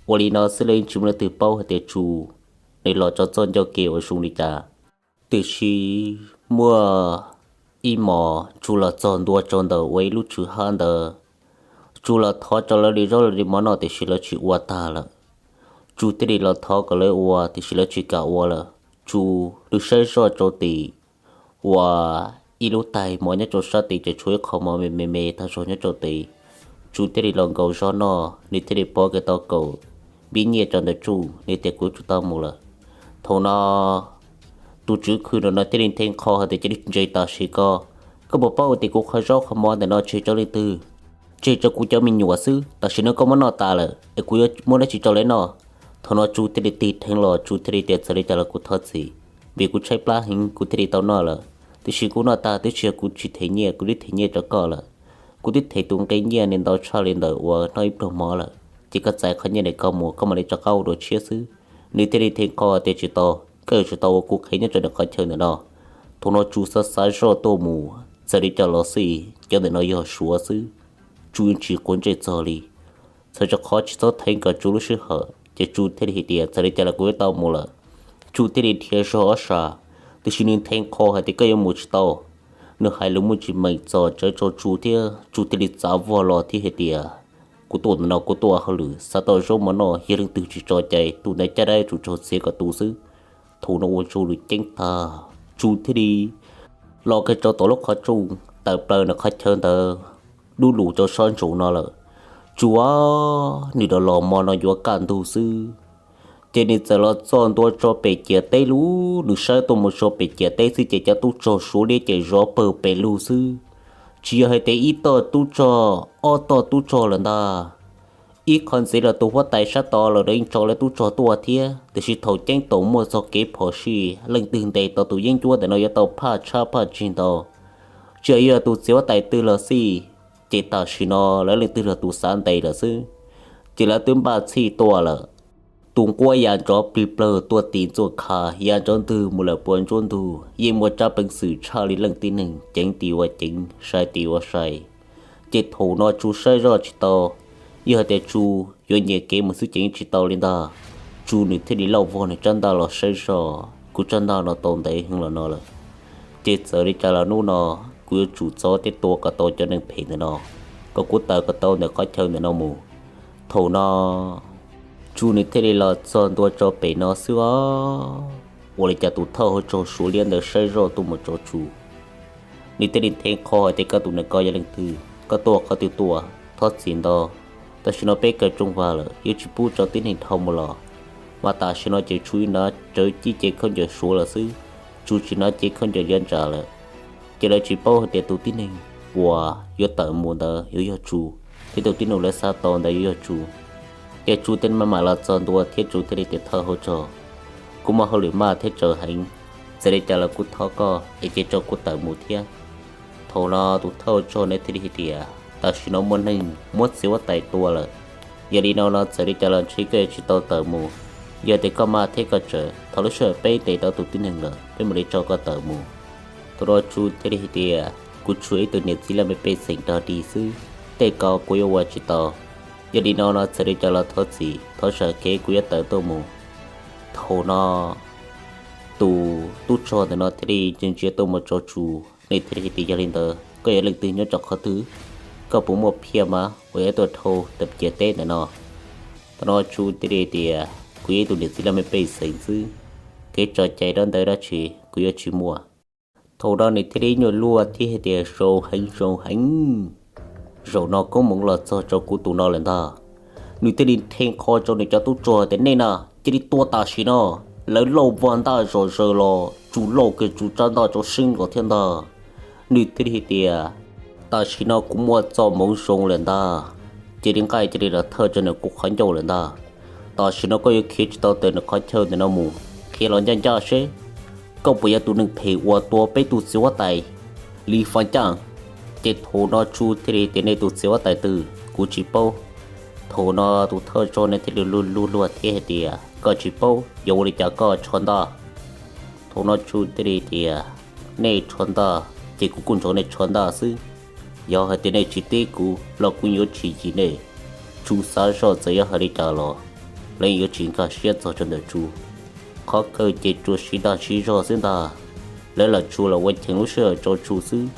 Ua li no xwb los yeej tsis muaj leej twg paub hais tias Tsu nws los rau txoj ncauj ke ua zoo li cas. Tiam sis muaj ib hmos Tsu los txog ntua rau ntawm ua ib lub tswv hab ntawd, Tsu los thov rau lawv li zaub li mov noj tiam sis lawv tsis ua tag lawm. Tsu thiaj li los thov kom lawv ua tiam sis lawv tsis kam ua lawm. Tsu, nws saib zoj rau tim uas ib lub tais mov nyob rau sab tid ces tshuav ib qho mov me me me tag zog nyob rau tid. Tsu thiaj li los nkaus zog noj, nws thiaj li pov kiag tau kaum npib nyiaj rau ntawm Tsu, nws tias kuv yuav tsum tau mus lawm. Thaum no tus tswv khw no thiaj li nthe qho hais tias cia li ntse tam sim ko, koj puas paub tias kuv qhov zaub qhov mov ntawm no tseg rau leej twg? Tseg rau kuv cov me nyuam xwb, tam sim no koj muab noj tas lawm es kuv yuav muab dab tsi rau lawv noj? Thaum no Tsu thiaj li tig dheev los, Tsu thiaj li tias txawm li cas los kuv thov txim, vim kuv tshaib plab heev kuv thiaj li tau noj lawm, tiam sis kuv noj tag twb tsis yog kuv tsis them nyiaj, kuv twb them nyiaj rau koj lawm. Kuv twb them tus nqi nyiaj ne ntau tshaj li ntawm uas noj ib pluag mov lawm, ces koj txais qhov nyiaj ne koj mus, koj mam li rov qab ua dua tshiab xwb. Nws thiaj li nthe qho tias tsis tau, koj yuav tsum tau ua kuv qhev nyob rau ntawm qhov chaw ntawm no. Thaum no Tsu xav xav zoj tuaj mus, txawm li cas los xij cov ntawm no yog Suav xwb, Tsu yeej tsis quav ntsej txog li. Txhawm rau qhov tsis txhob theev kom Tsu lub sij hawm ces Tsu thiaj li hais tias txawm li cas los kuv yuav tau mus lawm. Tsu thiaj li dhia zog ob sab, tiam sis nws nthe qho hais tias koj yuav mus tsis tau. Nws hais lus muaj tsis meem txog tsawv rau Tsu thiab Tsu thiaj li txav vog los thiab hais tias kuv tuaj ntawm no kuv tuaj ua hauj lwm, xav tau zaub mov noj, yog leej twg tsis tso cai tus ntawd caj dab yuav tsum raug txiav kom tu xwb. Thaum no ua Tsu lub ceeb tag, Tsu thiaj li los kiag rau tom lub qhov rooj tawm plaws ntawm qhov chaw ntawd, dub lug rau sab ntsoov no lawm. Tsu, nws los los hmo no yuav kaj ntug xwb, ces nws txawm los txog ntua rau pem ciam teb lub, nws saib tuaj mus rau pem ciam teb xwb ces cov tub rog Suav liab ces zov pawg pes lug xwb. Tsis yog hais tias ib tog tub rog, ob tog tub rog lawm ntag. Ib qho ntxiv los tus huab tais sab tod los lawv yeej tso lawv tub rog tuaj thiab, tiam sis thaum ceeb toom muaj txog kev phom sij leej twg ntes tau tus yeeb ncuab ntawm no yuav tau phaj tshab phaj tsig ntau. Tsis yog tus txiv huab tais twg los xij, ces tam sim no lawv leej twg los tus xav ntes lawm xwb. Ces lawv twb npaj txhij tuaj lawm. Tus nquab ya nrov plig plawg tuaj tim ntxuaj kha, ya nrov ntwg mus lawm puas ntsuab ntug, yeej muaj tsab peev xwm tshaj li leej tib neeg, ceev tis ua ceev, sai tis ua sai. Ces thaum no Tsu saib zoj tsis tau, yog hais tias Tsu yuav nyias kev mus xwb ces yeej tsis tau li ntag. Tsu nws thiaj li lauj vog nws tsab ntaj los saib zoj, kuv tsab ntaj no tau ntev heev los no lawm, ces txawm li cas los hnub no kuv yuav tsum txov thiab tua kom tau cov neeg phem ntawm no, kom kuv tawm kom tau ntawm qhov chaw ntawm no mus. Thaum no Tsu nws thiaj li los txog ntua rau pem no xwb os. Ua li cas tus thawj hauv tsaug Suav liab ntawd saib zoj tuaj mus rau Tsu, nws thiaj li nthe qho hais tias, koj tus niam ko yog leej twg, koj tuaj qhov twg tuaj, thov txim ntau. Tam sim no peb kaw rooj vag lawm, yuav tsis pub rau tib neeg dhau mus los. Mas tam sim no ces Tsu ib na rawv cib cev khaub ncaws Suav lawm xwb, Tsu tsis hnov cev khaub ncaws liab ntsas lawm. Ces lawv tsis paub hais tias tus tib neeg uas yuav tawm mus ntawd yuav yog Tsu, thiab tus tib neeg lawv xav tau ntawd yuav yog Tsu. Ces Tsu thiaj mam mam los txog ntua thiab Tsu thiaj li tias, thawj hauv tsaug, kuv muaj hauj lwm maj thiab tsawv heev, txawm li cas los kuv thov koj es cia tso kuv tawm mus thiab. Thaum no tus thawj hauv tsaug nws thiaj li hais tias, tam sim no muaj neeg muab txiv huab tais tua lawm, yog li no no txawm li cas los ntshe koj yuav tsis tau tawm mus. Yog tias koj maj thiab koj tsawv, thov lub sij hawm peb tes tau tus tib neeg lawm peb mam li tso koj tawm mus. Thaum no Tsu thiaj li hais tias, kuv tshuav ib tug niam txiv laj mej pej xeem dog dig xwb, tej ko kuv yuav ua tsis tau. Yog li no no txawm li cas los thov txim, thov zam kev kuv yuav tawm tuaj mus. Thaum no tus tub rog ntawm no thiaj li ntsia ntsia tuaj mus rau Tsu, nws thiaj li hais tias, yog li ntawd koj yog leej twg nyob rau qhov twg? Koj puas muaj phiaj mas uas yuav tuaj dhau tam ciam teb ntawm no? Thaum no Tsu thiaj li tias, kuv yog ib tug niam txiv laj mej pej xeem xwb, kev tso cai dab ntawd dab tsi kuv yuav tsis muaj. Thaum no nws thiaj li nyuaj luaj thiab hais tias, zoo heev zoo heev, zaum no koob hmoov los txog rau kuv tus no lawm ntag. Nws thiaj li nthe qho rau nws cov tub rog tias, nej na, cia li tua tam sim no. Lawv lauj vag ntaj zom zaws los, Tsu lauj kiag Tsu tsab ntaj rau seeb los thiab ntag. Nws thiaj li hais tias, tam sim no kuv muaj txoj hmoov zoo lawm ntag, cia li nqaij cia li los thawj rau nws kuv qhov ncauj lawm ntag. Tam sim no koj yuav khiav tsis tau tawm nws qhov chaw ntawm no mus, khiav los ncaj ncaj seb koj puas yog tus neeg phem uas tua peb tus txiv huab tais Li Faj Caj. Ces thaum no Tsu thiaj li tias, nej tus txiv huab tais twg kuv tsis paub. Thaum no tus thawj tsaug nws thiaj li luag luag luag thiab hais tias, koj tsis paub yuav ua li cas koj rho ntaj. Thaum no Tsu thiaj li tias, nej rho ntaj ces kuv kuj nrog nej rho ntaj xwb. Yog hais tias nej tsis teb kuv los kuv yuav tsis yim nej. Tsu xav zoj txawm yog hais li cas los lawv yuav tsis nkag siab txog rau ntawm Tsu. Qhov kawg ces tsuas siv dag siv zog xwb ntag. Lawv lam tsuas los ua cheem lub sij hawm rau Tsu xwb.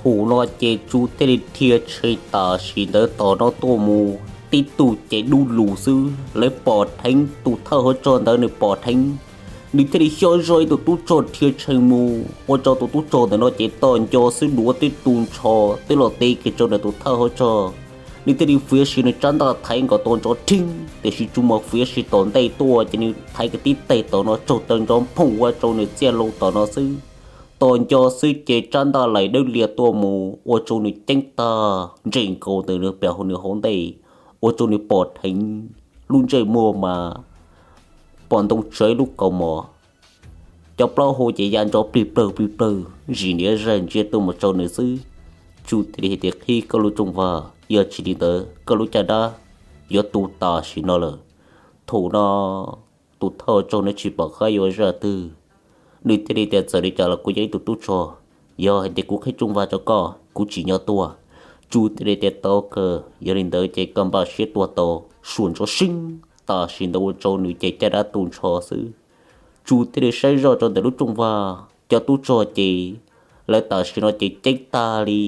Thaum no ces Tsu thiaj li dhia tshee tam sim ntawd tom no tuaj mus, tib tug ces dub lug xwb, lawv pom dheev, tus thawj hauv rog ntawd nws pom dheev, nws thiaj li xyob zog ib tug tub rog dhia tshee mus ua rau tus tub rog ntawm no ces tom nco xwb duav tib tug ntsho twb los ti kiag rau ntawm tus thawj hauv rog. Nws thiaj li fiav si nws tsab ntaj thaiv nkaus tau ntsho rheeb, tiam sis Tsu mas fiav si tom ntej tuaj ces nws thaiv kiag tib teg tom no raug taw ntsho phoom ua rau nws txiaj loo tom no xwb. Tom nco xwb ces tsab ntaj laim dawb lias tuaj mus ua rau nws ceeb tag ntsej nkaus ntawm nws pem hauv nws hauv ntej, ua rau nws pom dheev lub ntsej muag mas pom ntoo tsawv lub kaus mom. Cov plaub hau ces ya ntso plig plawg plig plawg zis niav zaig ntsia tuaj mus rau nws xwb. Tsu thiaj li hais tias, qhib koj lub rooj vag, yog tsis li ntawd koj lub caj dab yuav tu tam sim no lawm. Thaum no tus thawj tsaug nws tsis pom qab yuav zaj twg, nws thiaj li tias, txawm li cas los kuv yog ib tug tub rog, yog hais tias kuv qhib rooj vag rau koj kuv tsim nyog tuag. Tsu thiaj li tias, tau kawg, yog li ntawd ces koj npaj siab tuag tau, suam ntsho seeb. Tam sim ntawd ua rau nws ces caj dab tu ntsho xwb. Tsu thiaj li saib zoj rau ntawm lub rooj vag, cov tub rog ces lawv tam sim no ces ceeb tag li,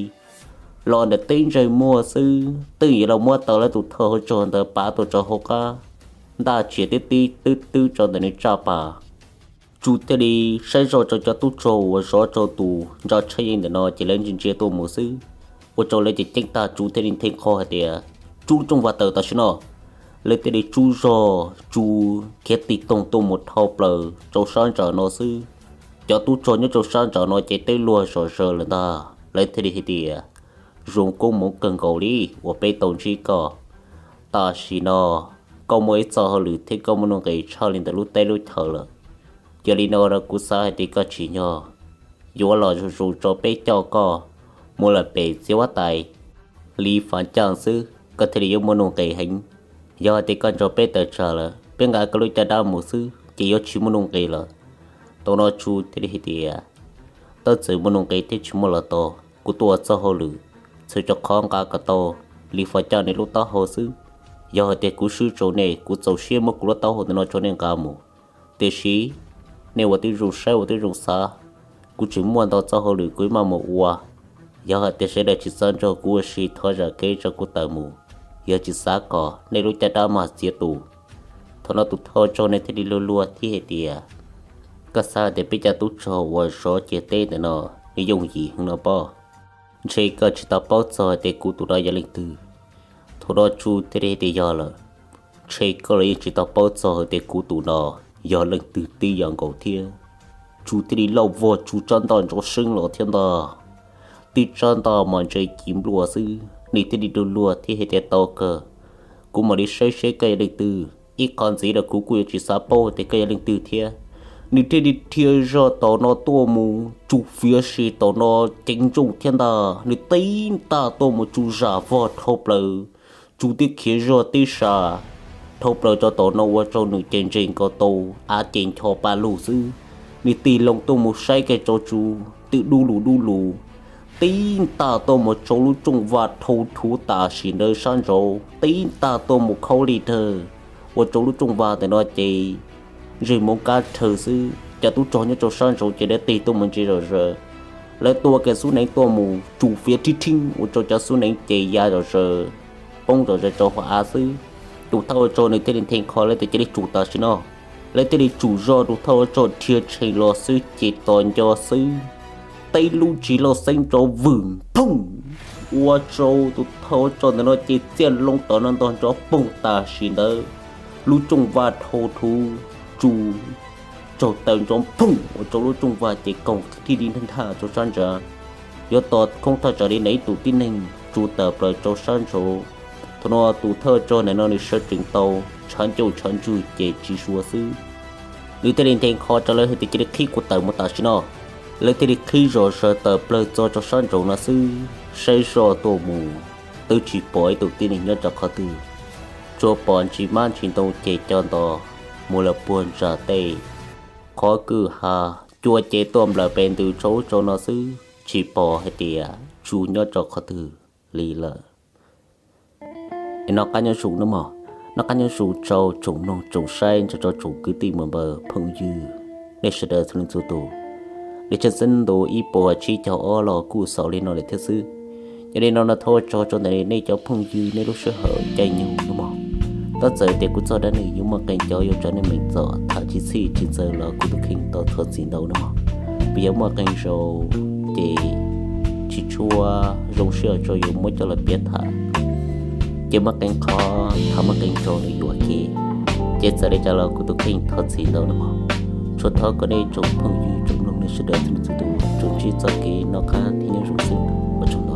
los ntawm teb ntsej muag xwb, twb yuav los muab tau lawv tus thawj hauv rog ntawd pav tuaj rau hauv qab, ntaj tsias tib tib twb twb rau ntawm nws tsaj pas. Tsu thiaj li saib zoj rau cov tub rog uas zov rau tus ntsa tsheb yeej ntawm no ces lawv ntsia ntsia tuaj mus xwb, ua rau lawv ces ceeb tag. Tsu thiaj li nthe qho hais tias, tso rooj vag tawm tam sim no. Lawv thiaj li tso zog, Tsu khiav tig toog tuaj mus dhau plaws rau sab ntsawm no xwb. Cov tub rog nyob rau sab ntsawm no ces twb luag zom zaws lawm ntag, lawv thiaj li hais tias, zoo koob hmoov kawg nkaus li uas peb tau ntsib koj. Tam sim no koj muaj ib txoj hauj lwm thiab koj muaj nuj nqis tshaj li ntawm lub teb lub chaw lawm. Yog li no kuv xav hais tias koj tsim nyog yuav los zuj zus rau peb coj koj mus lawm pem txiv huab tais Li Fav Caj xwb, koj thiaj li yuav muaj nuj nqis heev. Yog hais tias koj nrog peb tawm tsam lawm, peb nqa koj lub caj dab mus xwb ces yuav tsis muaj nuj nqis lawm. Thaum no Tsu thiaj li hais tias, tab txawm muaj nuj nqis thiab tsis muaj los tau, kuv tuaj ua txoj hauj lwm txhawm rau qhov nqa kom tau Li Fav Caj nws lub taub hau xwb. Yog hais tias kuv swb rau nej, kuv txaus siab muab kuv lub taub hau ntawm no rau nej nqa mus. Tiam sis nej ua tib zoo saib ua tib zoo xav, kuv tseem muaj ntau txoj hauj lwm kuv maj mus ua. Yog hais tias sawv daws tsis txav nrog kuv ua si, thov zam kev tso kuv tawm mus. yog tsis xav kom nej lub caj dab mas txiav tus. Thaum no tus thawj tsog nws thiaj li luag luag thiab hais tias, koj xav tias peb cov tub rog uas zov ciam teb ntawm no nws yooj yim heev no pob? Ntshe koj tsis tau paub txog hais tias kuv tus no yog leej twg. Thaum no Tsu thiaj li hais tias yog lawm, ntshe koj los yeej tsis tau paub txog hais tias kuv tus no yog leej twg tib yam nkaus thiab. Tsu thiaj li lauj vog Tsu tsab ntaj ntsov seeb los thiab ntag. Tib tsab ntaj mas ntse ci nplua xwb, nws thiaj li luag luag thiab hais tias tau kawg, kuv mam li saib seb koj yog leej twg. Ib qho ntxiv los kuv kuj yuav tsis xav paub tias koj yog leej twg thiab. Nws thiaj li dhia zog tom no tuaj mus tsuj fiav si tom no ceev ntsoj thiab ntag. Nws tib ntaj tuaj mus tsuj zam vog dhau plaws, Tsu thiaj khiav zog tib sas dhau plaws rau tom no ua rau nws ces ntse nkaus tau av ces ncho pa lug xwb. Nws tig loo tuaj mus saib kiag rau Tsu, twb dub lug dub lug, tib ntaj tuaj mus rau lub rooj vag dhau thuv tam sim ntawd sab nraud, tib ntaj tuaj mus khaub li dhawg ua rau lub rooj vag ntawm no ces ntsej muag kab rhawv xwb. Cov tub rog nyob rau sab nraud ces lawv tig tuaj mus ntsia zom zaws, lawv tua kiag xub neev tuaj mus tsuj fiav rhib rhib ua rau cov xub neev ces ya zom zaws, poob zom zaws rau hauv av xwb. Tus thawj ua rog nws thiaj li nthe qho lawv tias cia li tsum tam sim no. Lawv thiaj li tsum zog, tus thawj ua rog dhia tshee los xwb ces tos nco xwb, tib lub ris lauj xeeb nrov vwm phooj, ua rau tus thawj ua rog ntawm no ces txiaj loo tom no ntog nrov poog tam sim ntawd. Lub rooj vag dhau thuv, Tsu raug taw nrov phooj ua rau lub rooj vag ces koog thiaj li nthaj rau sab ntsa. Yuav tos khoob thaj tsam li ntawm ib tus tib neeg tsuj tawm plaws rau sab nraud. Thaum no tus thawj ua rog ntawm no nws sawv tsees tau, tshav ncauj tshav ntswg ces tsis suav xwb. Nws thiaj li nthe qho rau lawv hais tias cia li qhib kuv tawm mus tam sim no. Lawv thiaj li qhib zom zaws tawm plaws txog rau sab nraud no xwb, saib zoj tuaj mus twb tsis pom ib tug tib neeg nyob rau qhov twg, tsuas pom ntsis mab ntsis ntoo ces co nto mus lawm puag ntsa tej. Qhov kwj ha cua ces tuaj nplawm pes ntws rau ub rau no xwb, tsis pom hais tias Tsu nyob rau qhov twg li lawm. Es noj qab nyob zoo nawb mog, noj qab nyob zoo rau tsoom mloog tsoom saib nrog rau tsoom kwv tij muam npawg phooj ywg nej sawv daws txhua leej txhua tus. Li tsheej xeeb ntu ib puas tsib caug ob los kuj xaus li no lawm thiab xwb. Yog li no no thov ua tsaug rau ntawm nej cov phooj ywg nej lub sij hawm caij nyoog nawb mog. Tab txawm tias kuv txoj dab neeg yuav muaj qee cov yuav tso nej meem txom tham tsis txhij tsis txawv los kuv tus kheej tau thov txim ntau nawb mog. Vim yog muaj qee zaus ces tsis tshua zoo sij hawm rau yuav muab coj los piav tham, ces muaj qee qhov tham muaj qee zaus nws yuam kev, ces txawm li cas los kuv tus kheej thov txim ntau nawb mog. Tsuas thov kom nej tsoom phooj ywg tsoom mloog nej sawv daws txhua leej txhua tus tsuas ntsib txoj kev noj qab thiab nyob zoo xwb, ua tsaug ntau.